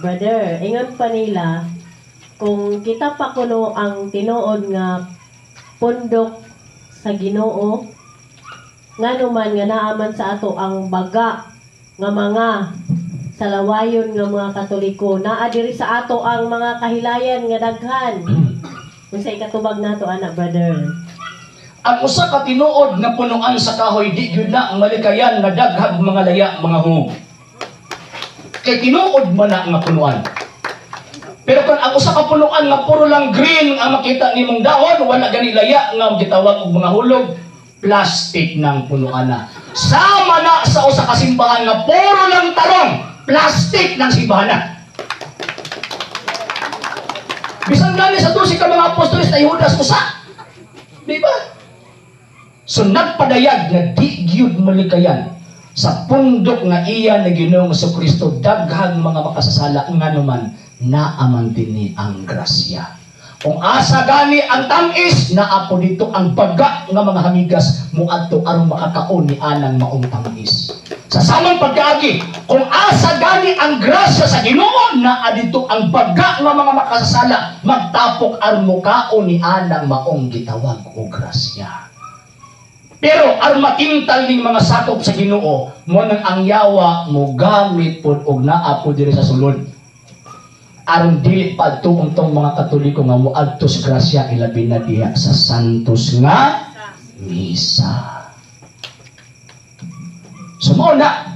Brother, ingon pa nila, kung kita pa kuno ang tinuod nga pundok sa Ginoo, ngano man nga naaman sa ato ang baga nga mga salawayon nga mga Katoliko, naa diri sa ato ang mga kahilayan nga daghan? Unsay katubag nato ana, brother? Ang usa ka tinuod nga punuan sa kahoy, di gyud na ang malikayan nga daghag mga laya, mga hungog. Kay tinuod man na nga punuan. Pero kung ang usa ka punuan nga puro lang green ang makita nimong dahon, wala gani laya nga gitawag og mga hulog, plastic ng punuan na. Sama na sa usa ka simbahan nga puro lang tarong, plastic ng simbahan na. Bisan gani sa 12 ka mga apostoles na Judas usa. Di ba? So nagpadayag nga di gyud malikayan sa pundok nga iya ni Ginoong Kristo daghang mga makasasala, nganuman naaman dinhi ang grasya. Kung asa gani ang tamis, naa po dito ang baga nga mga hamigas muadto aron makakaon ni anang maong tamis. Sa samang pagkaagi, kung asa gani ang grasya sa Ginoo, naa dito ang baga nga mga makasasala magtapok aron mukaon ni anang maong gitawag og grasya. Pero aron matintal ning mga sakop sa Ginoo, mo nang ang yawa mo gamit pod og naa po diri sa sulod. Aron dili padtuong tong mga Katoliko nga moadto sa grasya, ilabi na diha sa Santos nga Misa. So mao na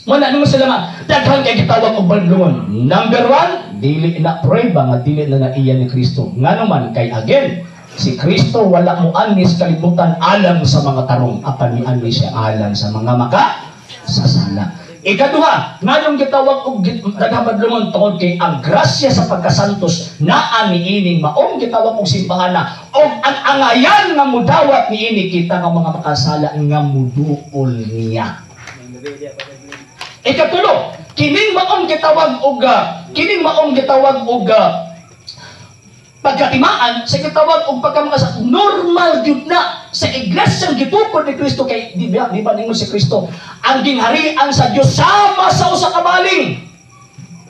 nimo sila nga daghan kay gitawag og badlungon. Number one, dili na prueba nga dili na naiya ni Kristo. Ngano man kay again, si Kristo wala mo anhi sa kalibutan alang sa mga tarong, apan mianhi siya alang sa mga makasasala. Ikaduha, nganong gitawag og daghang badlungon? Tungod kay ang grasya sa pagkasantos naa niining maong gitawag og simbahana, og ang angayan nga mudawat niini, kita nga mga makasala nga muduol niya. Ikatulo, kining maong gitawag og pagkatimaan sa gitawag og pagkamakasala, normal gyud na sa iglesyang gitukod ni Kristo, kay di ba ningon si Kristo, ang gingharian sa Dios sama sa usa ka baling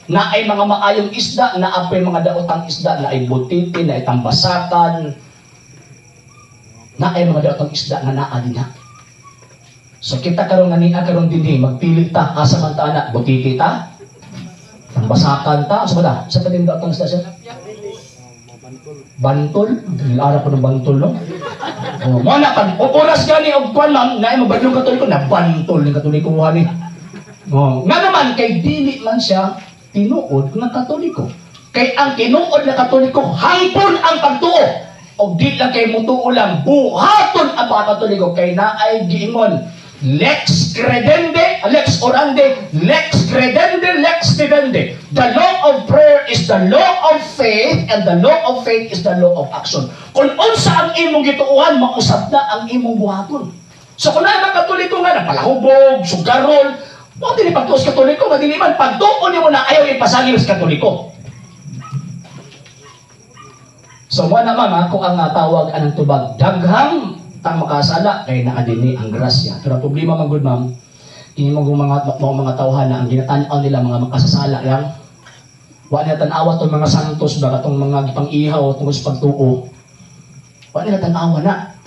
na ay mga maayong isda, na apoy mga daotang isda, na ay butiti, na ay tambasakan, na ay mga daotang isda nga naa dinha. So kita karon nga niya karon dinhi, magpili ta, asa man ta ana, butiti ta, tambasakan ta, sa ba ta? Sa pa din daotang isda siya? Bantol, ara ko ng bantol, no? Oh, mo na pag oras gani og kwan, ma'am, na mabadlong Katoliko na bantol ning Katoliko ni. Oh, nga naman kay dili man siya tinuod nga Katoliko. Kay ang tinuod na Katoliko hangpon ang pagtuo. Og di lang kay mutuo lang, buhaton ang mga Katoliko, kay naay giingon, lex credendi, lex orandi, lex credendi, lex vivendi. The law of prayer is the law of faith and the law of faith is the law of action. Kung unsa ang imong gituohan, mausab na ang imong buhaton. So kung naa mga Katoliko nga napalahubog, sugarol, mo dili pagtuo sa Katoliko nga dili man pagtuo nimo na ayaw ipasangil sa Katoliko. So mo na, mama, kung ang tawag anang tubag, daghang tang makasala kay naa dinhi ang grasya. Pero ang problema man gud, ma'am, kini mo mga tawhan na ang ginatan-aw nila mga makasasala lang. Wa nila tan-awa tong mga santos ba, katong mga gipang-ihaw tungod sa pagtuo. Wa nila tan-awa na.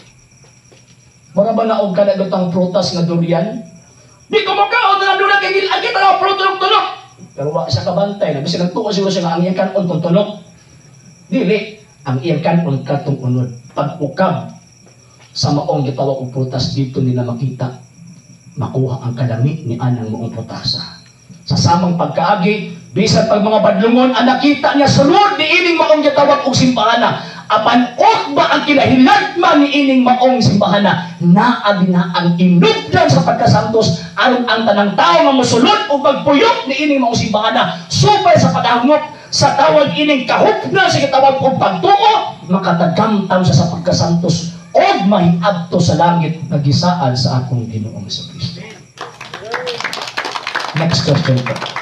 Mura ba na og kada gutang prutas nga durian? Di ko mokaon na durian kay gilagit kita nga tunok-tunok. Pero wa siya kabantay, na bisan nagtuo siguro siya nga ang iyang kanon tunok. Dili, ang iyang kanon katong unod. Pag-ukab sa maong gitawag og prutas, dito nila makita, makuha ang kalami ni anang maong prutasa. Sa samang pagkaagi, bisan pag mga badlungon ang nakita niya sulod ni ining maong gitawag og simbahana, apan og ba ang kinahiladman ni ining maong simbahana, naa na ang inugdan sa pagkasantos aron ang tanang tao nga mosulod o magpuyok ni ining maong simbahana, supay sa paghangop sa tawag ining kahupna sa gitawag og pagtuo, makatagamtam siya sa pagkasantos og mahiadto sa langit nga gisaad sa akong Ginoong Kristo. Next question po.